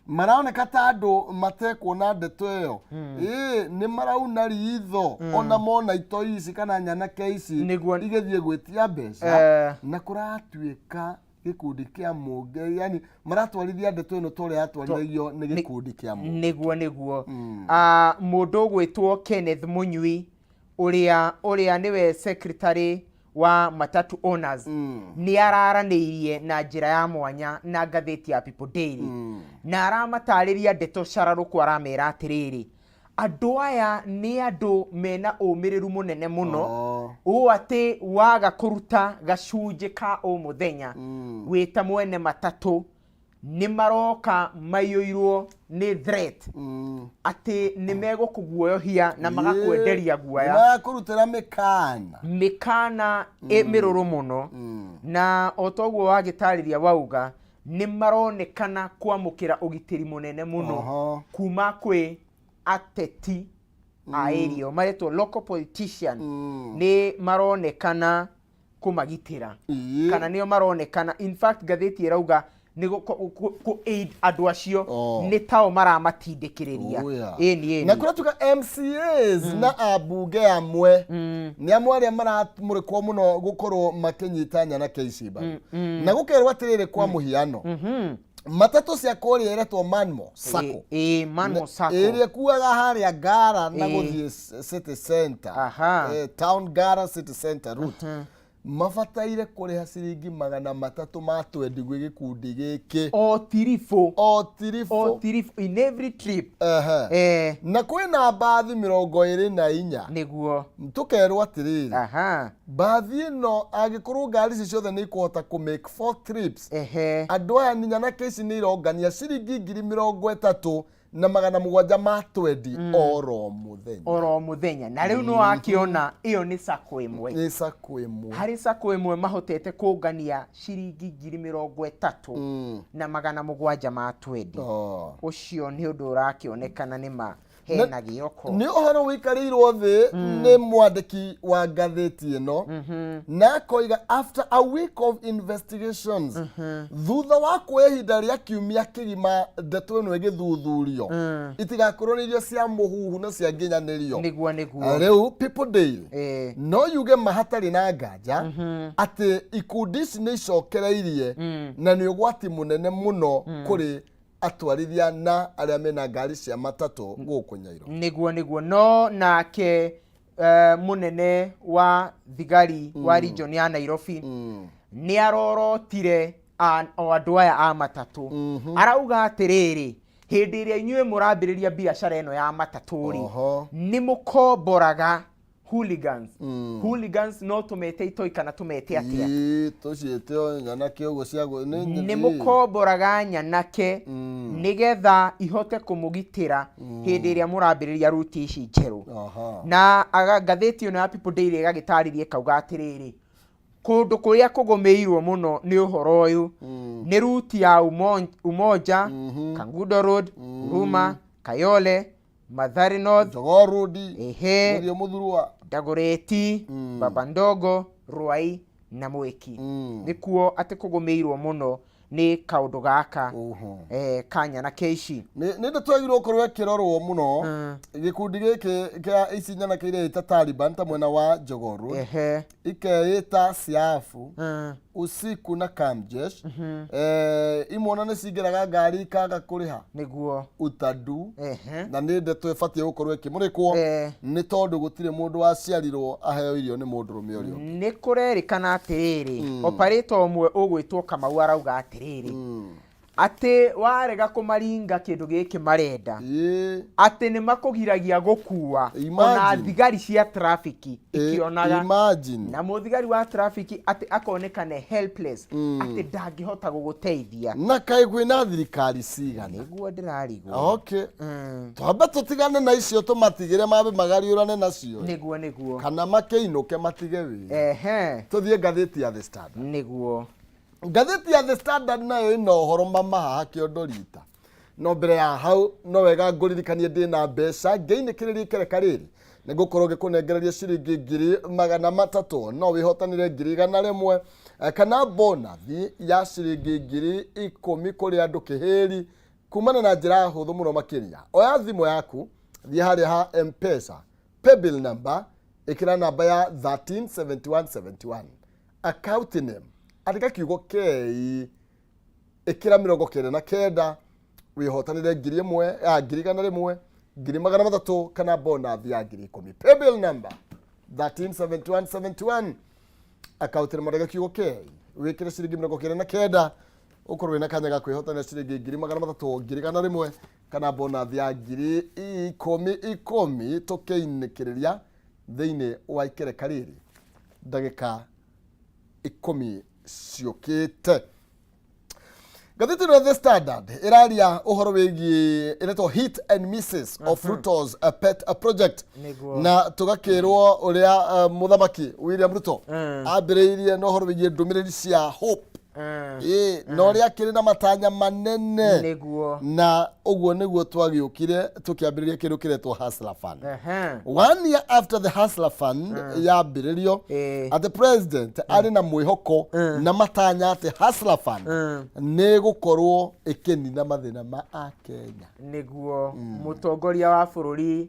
maroneka ta andũ matekuona ndeto ĩyo. Ĩĩ, nĩ marauna ritho ona mona itoi ici kana nyanake ici igĩthiĩ gwĩtia mbeca. Na kũratuĩka gĩkundi kĩa mũnge, yani maratwarithia ndeto ĩno ta ũrĩa yatwarithagio nĩ gĩkundi kĩa mũnge. Nĩguo nĩguo. Ah, mũndũ ũgwĩtwo Kenneth Munyui, ũrĩa nĩwe secretary wa matatu owners, nĩ araranĩirie na njĩra ya mwanya na ngathĩti ya People Daily na aramatarĩria ndeto cararũkũ. Aramera atĩrĩrĩ, andũ aya nĩ andũ mena ũmĩrĩru mũnene mũno ũũ atĩ waga kũruta gacunjĩ ka o mũthenya wĩ ta mwene matatũ, nĩ maroka maiyũirwo nĩ threat atĩ nĩ megũkũguoyohia na magakwenderia guoya. Makũrutĩra mĩkana. Mĩkana mĩrũrũ mũno. Na o toguo wagĩtarĩria wauga, nĩ maronekana kwamũkĩra ũgitĩri mũnene mũno kuma kwĩ ateti a area maretwo local politician. Nĩ maronekana kũmagitĩra kana nĩo maronekana, in fact ngathĩti ĩrauga nĩ kũ aid andũ acio. Nĩ tao maramatindĩkĩrĩria. Ĩni ĩni. Na kũratuĩka MCAs na ambunge amwe nĩ amwe arĩa maramũrĩkwo mũno gũkorwo makĩnyita nyanake ici mbaru, na gũkerwo atĩrĩrĩ, kwa mũhiano, matatũ cia kũrĩa ĩretwo Manmo Sacco. Ĩ, Manmo Sacco. Ĩrĩa ĩkuaga harĩa Ngara na gũthiĩ city center, town Ngara city center route, mabataire kũrĩha ciringi 320 gwĩ gĩkundi gĩkĩ. O tiribũ. O O tiribũ. Tiribũ in every trip. Na kwĩna mbathi 24. Tũkerwo atĩrĩrĩ, mbathi ĩno angĩkorwo ngari ici ciothe nĩ ikũhota kũ make four trips, andũ aya nĩ nyanake ici nĩ irongania ciringi 37,720 oro mũthenya. Oro mũthenya. Na rĩu nĩ wakĩona ĩyo nĩ sacco ĩmwe. Nĩ sacco ĩmwe. Harĩ sacco ĩmwe mahotete kũngania ciringi 37,720. Ũcio nĩ ũndũ ũrakĩonekana nĩ ma. Hena gĩoko. Nĩ ũhoro wĩikarĩirwo thĩ nĩ mwandĩki wa ngathĩti ĩno na akoiga, after a week of investigations, thutha wa kuoya ihinda rĩa kiumia kĩgima ndeto ĩno ĩgĩthuthurio itigakorwo nĩ iria cia mũhuhu na cia nginyanĩrio. Nĩguo nĩguo. Rĩu People Daily no yuge ma hatarĩ na nganja atĩ ikundi ici nĩ icokereirie na nĩ ũgwati mũnene mũno kũrĩ atwarithia na arĩa mena ngari cia matatũ gũkũ Nyairo. Nĩguo nĩguo, no nake mũnene wa thigari wa region ya Nairobi nĩ arorotire o andũ aya a matatũ. Arauga atĩrĩrĩ, hĩndĩ ĩrĩa inyuĩ mũrambĩrĩria biacara ĩno ya matatũ rĩ, nĩ mũkomboraga hooligans. Hooligans no tũmete itoi kana tũmete atĩa? Ĩĩ, tũciĩte o nyanake ũguo cia nĩ mũkomboraga nyanake nĩgetha ihote kũmũgitĩra hĩndĩ ĩrĩa mũrambĩrĩria ruti ici njerũ. Na ngathĩti ĩno ya People Daily ĩgagĩtarĩria ĩkauga atĩrĩrĩ, kũndũ kũrĩa kũgũmĩirwo mũno nĩ ũhoro ũyũ nĩ ruti ya Umoja, Kangundo Road, Huruma, Kayole, Mathare North, Jogoo Road, ehe, gũthiĩ Mũthurwa, Dagoretti, Baba Ndogo, Ruai na Mwiki. Nĩkuo atĩ kũgũmĩirwo mũno nĩ kaũndũ gaka ka nyanake ici. Nĩ ndeto yagĩrĩirwo gũkorwo ĩkĩrorwo mũno. Gĩkundi gĩkĩ kĩa ici nyanake ireĩta Taliban ta mwena wa Jogoo Road, ikeĩta Siafu usiku na Kamjesh, imwe ona nĩ cingĩraga ngari ikaga kũrĩha utadu. Na nĩ ndeto ĩbatiĩ gũkorwo ĩkĩmũrĩkwo nĩ tondũ gũtirĩ mũndũ waciarirwo aheo irio nĩ mũndũrũme ũrĩa ũngĩ. Nĩ kũrerĩkana atĩrĩrĩ, operator ũmwe ũgwĩtwo Kamau arauga atĩrĩrĩ, atĩ warega kũmaringa kĩndũ gĩkĩ marenda, atĩ nĩ makũgiragia gũkua ona Imagine. thigari cia trafiki ikĩonaga. Imagine. Na mũthigari wa trafiki atĩ akonekane helpless, atĩ ndangĩhota gũgũteithia. Na kaĩ kwĩna thirikari cigana? Nĩguo ndĩrarigwo. Okay, twambe tũtigane na icio, tũmatigĩre mambe magariũrane nacio. Nĩguo nĩguo. Kana makĩinũke matige wĩra. Tũthiĩ ngathĩti ya The Standard. Ngathĩti ya The Standard nayo ĩna ũhoro mama haha kĩondo rita, no mbere ya hau no wega ngũririkanie ndĩna mbeca ngĩinĩkĩrĩria ikereka rĩrĩ nĩ ngũkorwo ngĩkũnengereria ciringi 300,000. No wĩhotanĩre 100,000 kana bonathi ya ciringi 10,000 kũrĩ andũ kĩhĩri kumana na njĩra hũthũ mũno makĩria. Oya thimũ yaku, thiĩ harĩa ha M-Pesa, paybill number ĩkĩra namba ya 137171, account name andĩka kiugo K, ĩkĩra 99, wĩhotanĩre 1000, 100,000, 300,000 kana bonathi ya 10,000. Paybill number 137171, account name andĩka kiugo K, wĩkĩre ciringi 99, ũkorwo wĩna kanya ga kwĩhotanĩra ciringi 300,000, 100,000 kana bonathi ya 10,000 ikũmi. Tũkĩinĩkĩrĩria thĩinĩ wa ikereka rĩrĩ ndagĩka 10 ciũkĩte. Ngathĩti ĩno ya The Standard ĩraria ũhoro wĩgiĩ ĩretwo Hit and Misses of Ruto's Pet Project. Na tũgakĩrwo ũrĩa mũthamaki William Ruto ambĩrĩirie na ũhoro wĩgiĩ ndũmĩrĩri cia hope. Ĩĩ, na ũrĩa akĩrĩ na matanya manene. Na ũguo nĩguo twagĩũkire tũkĩambĩrĩria kĩndũ kĩretwo Hustler Fund. One year after the Hustler Fund yambĩrĩrio, atĩ president arĩ na mwĩhoko na matanya atĩ Hustler Fund nĩ gũkorwo ĩkĩnina mathĩna ma Akenya. Nĩguo mũtongoria wa bũrũri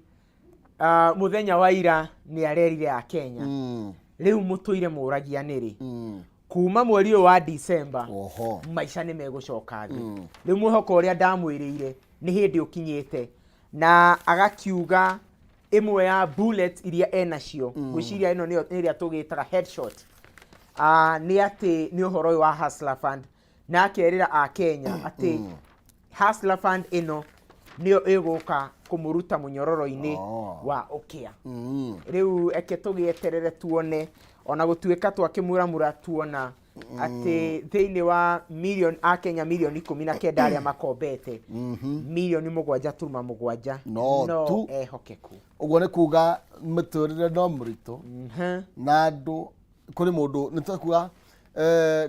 mũthenya wa ira nĩ arerire Akenya, rĩu mũtũire mũragia nĩrĩ kuma mweri ũyũ wa December maica nĩ megũcoka thĩ. Rĩu mwĩhoko ũrĩa ndamwĩrĩire nĩ hĩndĩ ũkinyĩte. Na agakiuga ĩmwe ya bullet iria enacio, ngwĩciria ĩno nĩyo ĩrĩa tũgĩtaga headshot, nĩ atĩ nĩ ũhoro ũyũ wa Hustler Fund, na akerĩra Akenya atĩ Hustler Fund ĩno nĩyo ĩgũka kũmũruta mũnyororo-inĩ wa ũkĩa. Rĩu eke tũgĩeterere tuone, ona gũtuĩka twakĩmuramura tuona atĩ thĩinĩ wa milioni Akenya milioni 19 arĩa makombete, milioni 7.7 No no tu. ehokeku. Ũguo nĩ kuga mĩtũrĩre no mũritũ na andũ kũrĩ mũndũ nĩ takuga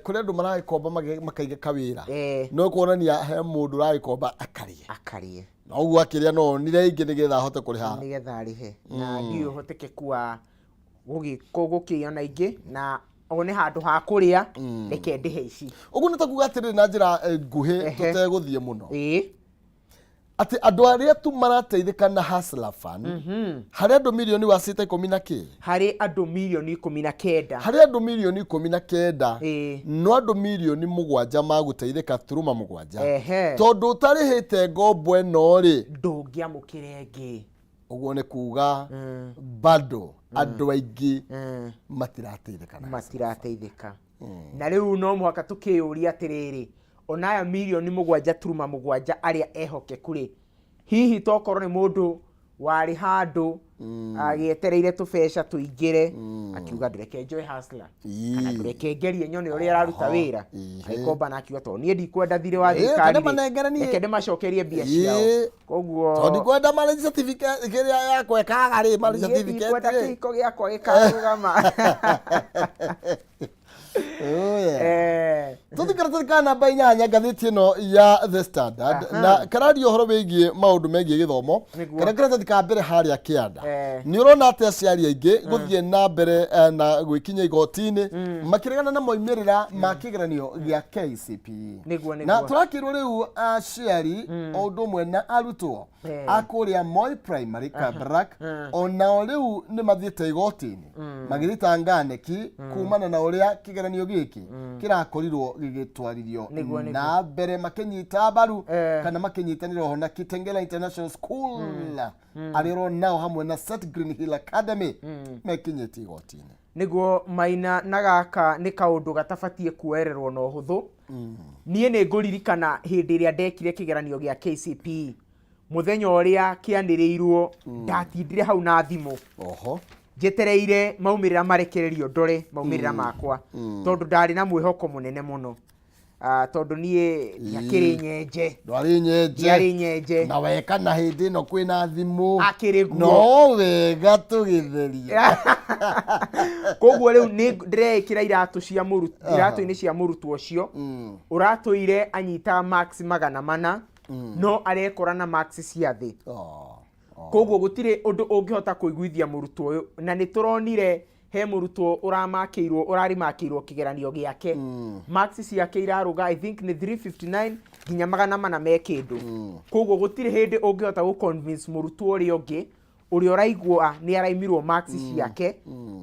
kũrĩ andũ maragĩkomba makaiga kawĩra. No kuonania he mũndũ ũragĩkomba akarĩe. Akarĩe. Na ũguo akĩrĩa no onire ingĩ nĩgetha ahote kũrĩha. Nĩgetha arĩhe, na ndiũĩ ũhotekeku wa gũkĩona ingĩ na one handũ ha kũrĩa, reke ndĩhe ici. Ũguo nĩ ta kuga atĩrĩrĩ na njĩra nguhĩ, tũtegũthiĩ mũno, atĩ andũ arĩa tu marateithĩka na Hustler Fund, harĩ andũ mirioni wacĩte 10 na kĩ? Harĩ andũ mirioni 19. Harĩ andũ mirioni 19, no andũ mirioni 7 magũteithĩka turuma 7, tondũ ũtarĩhĩte ngombo ĩno rĩ, Ndũngĩamũkĩra ĩngĩ. Ũguo nĩ kuga bado andũ aingĩ matirateithĩka na Matirateithĩka, na rĩu no mũhaka tũkĩyũria atĩrĩrĩ, ona aya mirioni 7.7 arĩa ehokeku rĩ, hihi tokorwo nĩ mũndũ warĩ handũ agĩetereire tũbeca tũingĩre, akiuga ndũreke njoe Hustler kana ndũreke ngerie nyone ũrĩa araruta wĩra, agĩkomba na akiuga tondũ niĩ ndikwenda thirĩ wa thirikari kana rĩ, manengere niĩ. Reke ndĩmacokerie mbia ciao. Koguo Tondũ ndikwenda marriage certificate kĩrĩa yakwa ĩkaga rĩ, marriage niĩ certificate ndikwenda rĩ. Kĩhiko gĩakwa gĩkarũgama. Oh, yeah. Tũthikara ka namba 8 ngathĩti ĩno ya The Standard, na kararia ũhoro wĩgiĩ maũndũ megiĩ gĩthomo. Kana karatathi ka mbere harĩa kĩanda, nĩ ũrona atĩ aciari aingĩ gũthiĩ na mbere na gwĩkinya igoti-inĩ makĩregana na moimĩrĩra ma kĩgeranio gĩa KCPE. Na tũrakĩrwo rĩu aciari o ũndũ ũmwe na arutwo a kũrĩa Moi Primary Kabarak onao rĩu nĩ mathiĩte igoti-inĩ magĩthitanga neki kumana na ũrĩa kĩgeranio gĩkĩ kĩrakorirwo gĩgĩtwarithio na mbere, makĩnyita mbaru kana makĩnyitanĩra oho na Kitengela International School, arĩa onao hamwe na Set Green Hill Academy mekinyĩtie igoti-inĩ. Nĩguo Maina, na gaka nĩ kaũndũ gatabatiĩ kuoererwo na ũhũthũ. Niĩ nĩ ngũririkana hĩndĩ ĩrĩa ndekire kĩgeranio gĩa KCPE, mũthenya ũrĩa kĩanĩrĩirwo, ndatindire hau na thimũ njetereire maumĩrĩra marekererio ndore maumĩrĩra makwa, tondũ ndarĩ na mwĩhoko mũnene mũno. Ah, tondũ niĩ ndiakĩrĩ nyenje. Ndwarĩ nyenje. Ndiarĩ nyenje. Na weka na hĩndĩ ĩno kwĩna thimũ. Akĩrĩ guo. No wega tũgĩtheria. Koguo rĩu nĩ ndĩreĩkĩra iratũ cia iratũ-inĩ cia mũrutwo ũcio ũratũire anyitaga marks 400, no arekora na marks cia thĩ. Oh. Koguo gũtirĩ ũndũ ũngĩhota kũiguithia mũrutwo ũyũ, na nĩ tũronire he mũrutwo ũramakĩirwo, ũrarimakĩirwo kĩgeranio gĩake, marks ciake irarũga, I think nĩ 359 nginya 400 me kĩndũ. Koguo gũtirĩ hĩndĩ ũngĩhota gũ convince mũrutwo ũrĩa ũngĩ ũrĩa ũraigua nĩ araimirwo marks ciake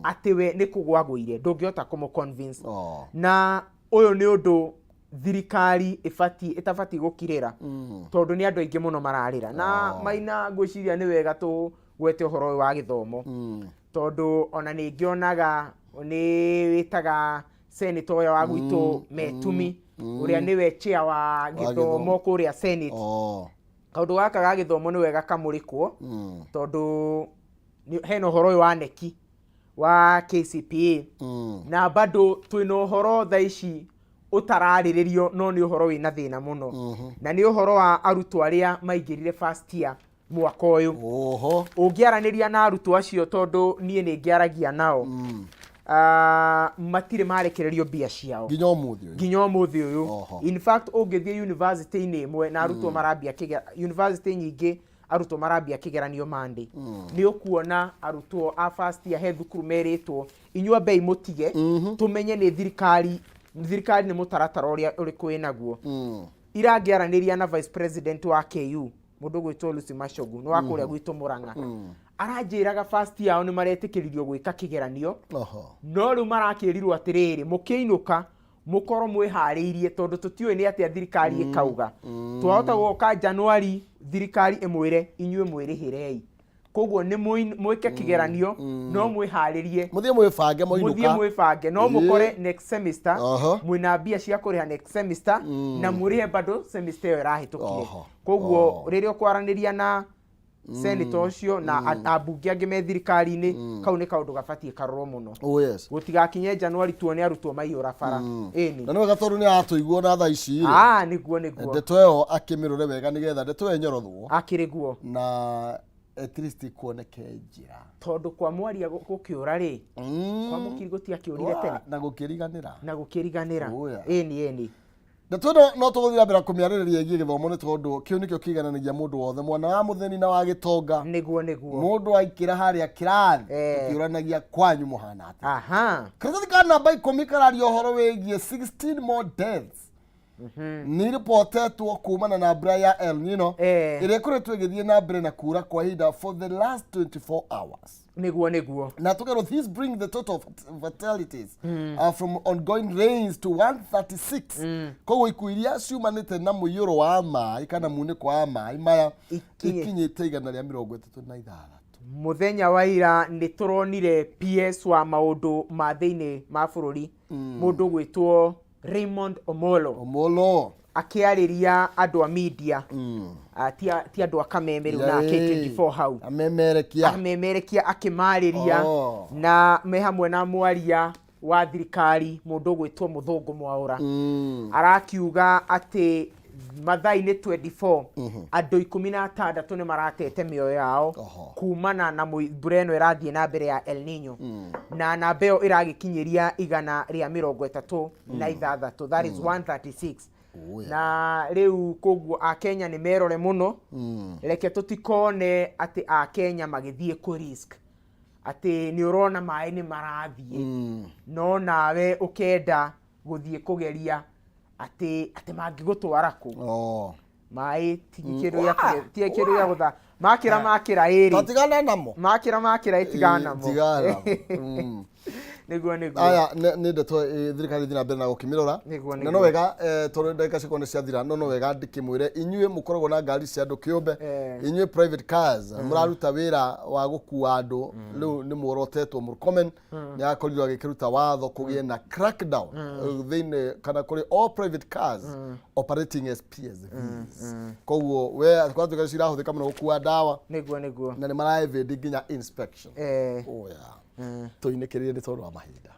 atĩ we nĩ kũgwa agũire. Ndũngĩhota kũmũ convince. Na ũyũ nĩ ũndũ thirikari ĩbatiĩ ĩtabatiĩ gũkirĩra, tondũ nĩ andũ aingĩ mũno mararĩra na Maina. Ngwĩciria nĩ wega tũgwete ũhoro ũyũ wa gĩthomo, tondũ ona nĩ ngĩonaga nĩ wĩtaga senator ũrĩa wa gwitũ Metumi, ũrĩa nĩwe chair wa gĩthomo gĩthomo. kũrĩa Senate. Kaũndũ gaka ga gĩthomo nĩ wega kamũrĩkwo, tondũ hena ũhoro ũyũ wa neki wa KCPE, na bado twĩna ũhoro thaa ici ũtararĩrĩrio, no nĩ ũhoro wĩna thĩna mũno, na nĩ ũhoro wa arutwo arĩa maingĩrire first year mwaka ũyũ. Ũngĩaranĩria na arutwo acio, tondũ niĩ nĩ ngĩaragia nao, matirĩ marekererio mbia ciao. Nginya ũmũthĩ ũyũ. Nginya ũmũthĩ ũyũ. In fact, ũngĩthiĩ university-inĩ ĩmwe na arutwo marambia university nyingĩ arutwo marambia kĩgeranio Monday, nĩ ũkuona arutwo a first year he thukuru merĩtwo, inyuĩ ambei mũtige tũmenye nĩ thirikari nĩ mũtaratara ũrĩa ũrĩkũ wĩnaguo. Irangĩaranĩria na vice president wa KU, mũndũ gwĩtwo Lucy Machogu, nĩ wa kũrĩa gwitũ Murang'a, aranjĩraga first year ao nĩ maretĩkĩririo gwĩka kĩgeranio, no rĩu marakĩrirwo atĩrĩrĩ, mũkĩinũka mũkorwo mwĩharĩirie, tondũ tũtiũĩ nĩ atĩa thirikari ĩkauga. Twahota gũka Januari thirikari ĩmwĩre inyuĩ mwĩrĩhĩrei. Koguo nĩ mwĩke kĩgeranio no mwĩharĩrie. Mũthiĩ mwĩbange Mũthiĩ moinũka. Mwĩbange no mũkore next semester mwĩna mbia cia kũrĩha next semester na mũrĩhe bado semester ĩyo ĩrahĩtũkire. Koguo rĩrĩa ũkwaranĩria na senator ũcio na ambunge angĩ me thirikari-inĩ, kau nĩ kaũndũ gabatiĩ karorwo mũno, Oh yes. gũtigakinye Januari tuone arutwo maiyũra bara, ĩni. Na nĩ wega tondũ nĩ aratũigua na thaa ici rĩ. Ah, nĩguo. Ndeto ĩyo akĩmĩrore wega nĩgetha ndeto ĩyo ĩnyorothwo Akĩrĩ guo. Na at least kuoneke njĩra. Tondũ kwa mwaria gũkĩũra rĩ, kwa mũkiri gũtiakĩũrire tene. Na gũkĩriganĩra. Na gũkĩriganĩra. Oh, yeah. Ĩni. Ndeto ĩno no tũgũthiĩ na mbere kũmĩarĩrĩria ĩgiĩ gĩthomo nĩ tondũ kĩu nĩkĩo kĩigananagia mũndũ wothe, mwana wa mũthĩni na wa gĩtonga. Nĩguo nĩguo. Mũndũ aikĩra harĩa kĩrathi tũkĩũranagia kwanyu mũhana atĩa. Karatathi ka namba 10 kararia ũhoro wĩgiĩ 16 more deaths nĩ iripotetwo kumana na mbura ya El Nino ĩrĩa ĩkoretwo ĩgĩthiĩ na mbere na kura kwa ihinda for the last 24 hours. Nĩguo nĩguo. Na tukerwo this bring the total fatalities from ongoing rains to 136. Koguo ikuũ iria ciumanĩte na mũiyũro wa maĩ kana munĩko wa maĩ maya ikinyĩte 136. Mũthenya wa ira nĩ tũronire PS wa maũndũ ma thĩinĩ ma bũrũri, mũndũ gwĩtwo Raymond Omolo. Omolo. Akĩarĩria andũ a media, ti andũ a Kameme rĩu na K24 hau. Amemerekia. Amemerekia akĩmarĩria. Na me hamwe na mwaria wa thirikari mũndũ ũgwĩtwo Mũthũngũ Mwaũra. Arakiuga atĩ mathaa-inĩ 24 andũ 16 nĩ maratete mĩoyo yao kumana na mbura ĩno ĩrathiĩ na mbere ya El Nino. Na namba ĩyo ĩragĩkinyĩria 136, that is 136. Na rĩu koguo Akenya nĩ merore mũno. Reke tũtikone atĩ Akenya magĩthiĩ kũ risk atĩ nĩ ũrona maĩ nĩ marathiĩ, no nawe ũkenda gũthiĩ kũgeria atĩ mangĩgũtwara kũ. Maĩ ti kĩndũ gĩa ti kĩndũ gĩa gũtha makĩra makĩra ĩrĩ Tatigana namo. Makĩra makĩra ĩtigana namo. Tigana. Nĩguo nĩguo. Aya nĩ ndeto thirikari ĩthiĩ na mbere na gũkĩmĩrora. Nĩguo Na no wega, tondũ ndagĩka ciakwa nĩ ciathira, no wega ndĩkĩmwĩre inyuĩ mũkoragwo na ngari cia andũ kĩũmbe, inyuĩ private cars mũraruta wĩra wa gũkua andũ, rĩu nĩ muorotetwo. Murkomen nĩ akorirwo agĩkĩruta watho kũgĩe na crackdown thĩinĩ kana kũrĩ all private cars operating as PSVs. Koguo we kwatuĩka cirahũthĩka mũno gũkua ndawa. Nĩguo nĩguo. Na nĩ mara evade nginya inspection. Oh yeah. Tũinĩkĩrĩrie nĩ tondũ wa mahinda.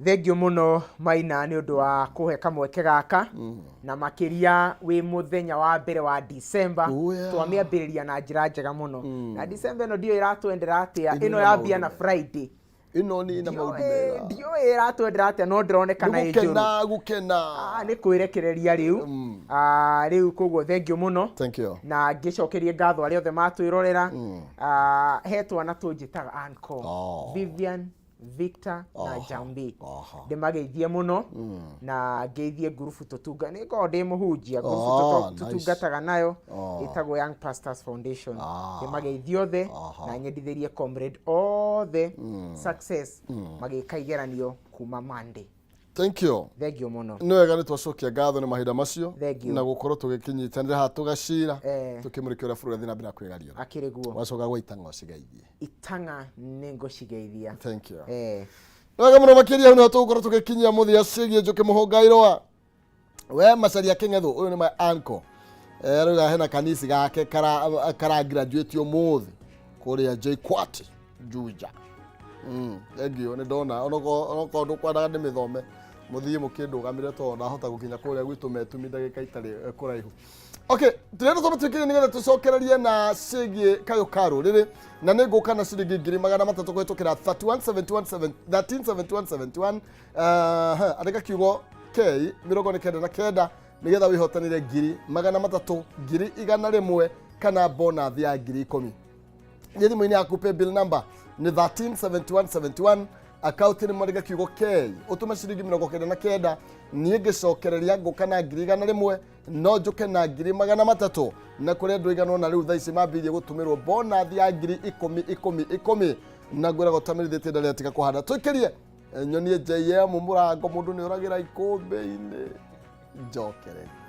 Thengiũ mũno Maina nĩ ũndũ wa kũhe kamweke gaka, na makĩria wĩ mũthenya wa mbere wa December. Twamĩambĩrĩria na njĩra njega mũno. Na December ĩno ndiũĩ ĩratwendera atĩa, ĩno yambia na Friday. Ĩno nĩ ĩna maũndũ mega. Ndiũĩ ĩratwendera atĩa, no ndĩronekana ĩ njũru. Gũkena gũkena. Nĩ kwĩrekereria rĩu. Rĩu koguo thengiũ mũno. Thank you. Na ngĩcokerie ngatho arĩa othe matwĩrorera. He twana tũnjĩtaga uncle. Vivian, Victor na Jambi. Ndĩmageithie mũno na ngeithie ngurubu tũtunga nĩ ngoragwo ndĩ mũhunjia ngurubu tũtungataga nayo ĩtagwo Young Pastors Foundation. Ndĩmageithie othe na nyendithĩrie comrade othe success magĩka igeranio kuma Monday. Thank you. Thank you mũno. Nĩ wega nĩ twacokia ngatho nĩ mahinda macio Thank you. Na gũkorwo tũgĩkĩnyitanĩra haha tũgacira tũkĩmũrĩkia ũrĩa bũrũri ũrathiĩ na mbere na kwĩgariũra. Akĩrĩ guo. Wacoka gwa itang'a ũcigeithie. Itang'a nĩ ngũcigeithia. Thank you. Nĩ wega mũno makĩria hau nĩho tũgũkorwo tũgĩkinyia mũthia ciĩgiĩ Njũkĩ Mũhũngairũa. We Macharia Kĩng'ethu ũyũ nĩ my uncle. Arauga hena kanisi gake kara graduate ũmũthĩ kũrĩa JKUAT Juja. Thank you, nĩ ndona onokorwo ndũkwendaga ndĩmĩthome mũthiĩ mũkĩndũgamĩre tondũ ndahota gũkinya kũrĩa gwitũ metumi ndagĩka itarĩ kũraihu. Okay, tũrenda tũme twĩkĩre nĩgetha tũcokererie na ciĩgiĩ kayũ ka rũrĩrĩ na nĩ ngũka na ciringi 300,000 kũhĩtũkĩra 3171 137171. Andĩka kiugo K 99 nĩgetha wĩhotanĩre 300,000, 100,000 kana bonus ya 10,000. Nĩ thimũ-inĩ yaku pay bill number nĩ 137171, akaunti nĩ mwandĩka kiugo K ũtũme ciringi 99. Niĩ ngĩcokereria ngũka na 100,000, no njũke na 300,000 na kũrĩ andũ aigana ũna rĩu thaa ici mambĩrĩirie gũtũmĩrwo bonus ya 10,000 10 10 na ngwĩraga ũtamĩrithĩtie ndarĩa tiga kũhanda tũikĩrie nyonie JM mũrango mũndũ nĩ ũragĩra ikũmbĩ-inĩ njokererie.